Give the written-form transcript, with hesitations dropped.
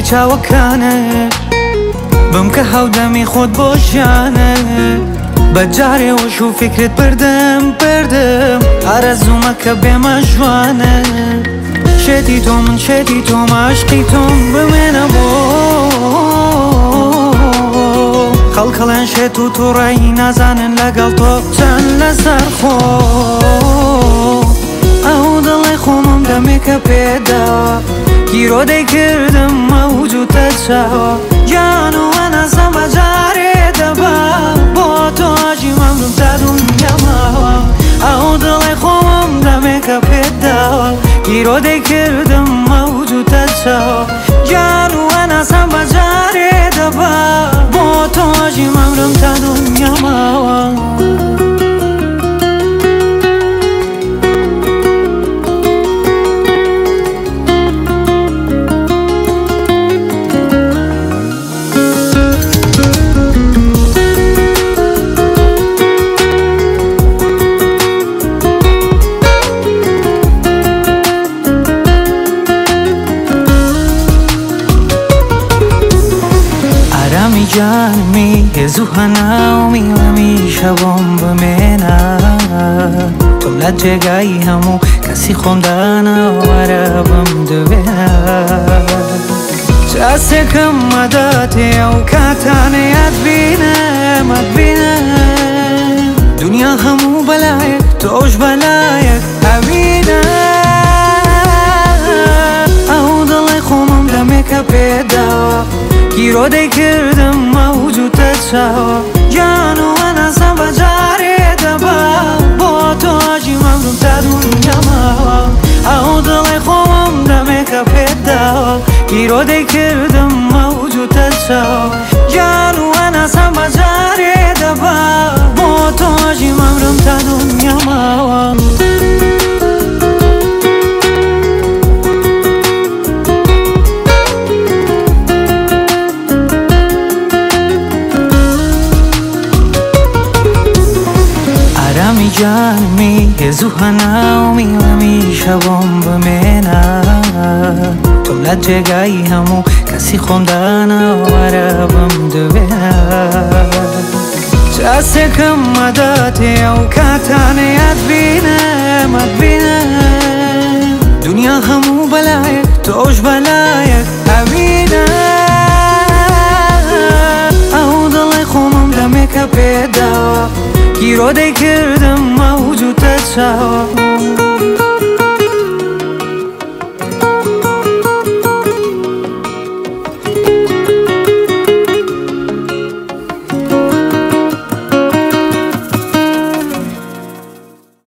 چاوەکانت بم کە هەودەمی خۆت بۆ ژیانت بە جارێ وەش و فکرت بردم بردم ئارەزوومە کە بێمە ژوانت شێتی تۆ من شێتی تۆم عاشقی تۆم بمێنە بۆ خەڵکەڵێن شێت و تووڕەیی نازانن لەگەڵ تۆ چەند لەسەر خۆ ئەو دڵی خۆمم دەمێکە پێداوە گیرۆدەی کردم مەوجودە چاوە گیان و ئەنەسەم بە جارێ دەبا بۆ تۆ ئاژی مەمرم تا دونیا ماوە ئەو دڵی خۆمم دەمێکە پێداوە گیرۆدەی کردم مەوجودە چاوە گیان و ئەنەسەم بە جارێ دەبا بۆ تۆ ئاژی مەمرم تا دونیا ماوە. گیانمی هێز و هەناومی هەمیشە بۆم بمێنە تۆم لە جێگای هەموو کەسی خۆم داناوەرە بم دەبێنە چاسێکم مەداتێ ئەو کاتانەی ئەتبینم ئەتبینم دنیا هەموو بەلایەک تۆش بەلایەک ئەبینە ئەو دڵی خۆمم دەمێکە پێداوە گیرۆدەی کردم مەوجودە چاوە گیان و ئەنەسەم بە جارێ دەبا بۆ تۆ ئاژی مەمرم تا دونیا ماوە ئەو دڵی خۆمم دەمێکە پێداوە گیرۆدەی کردم مەوجودە چاوە گیان و ئەنەسەم بە جارێ دەبا بۆ تۆ ئاژی مەمرم تا دونیا ماوە. گیانمی هێز و هەناومی هەمیشە بۆم بمێنە تۆم لە جێگای هەموو کەسی خۆم داناوەرە بم دەبێنە چاسێکم مەداتێ ئەو کاتانەی ئەتبینم ئەتبینم دنیا هەموو بەلایەک تۆش بەلایەک ئەبینە ئەو دڵی خۆمم دەمێکە پێداوە گیرۆدەی کردم مەوجودە چاوە.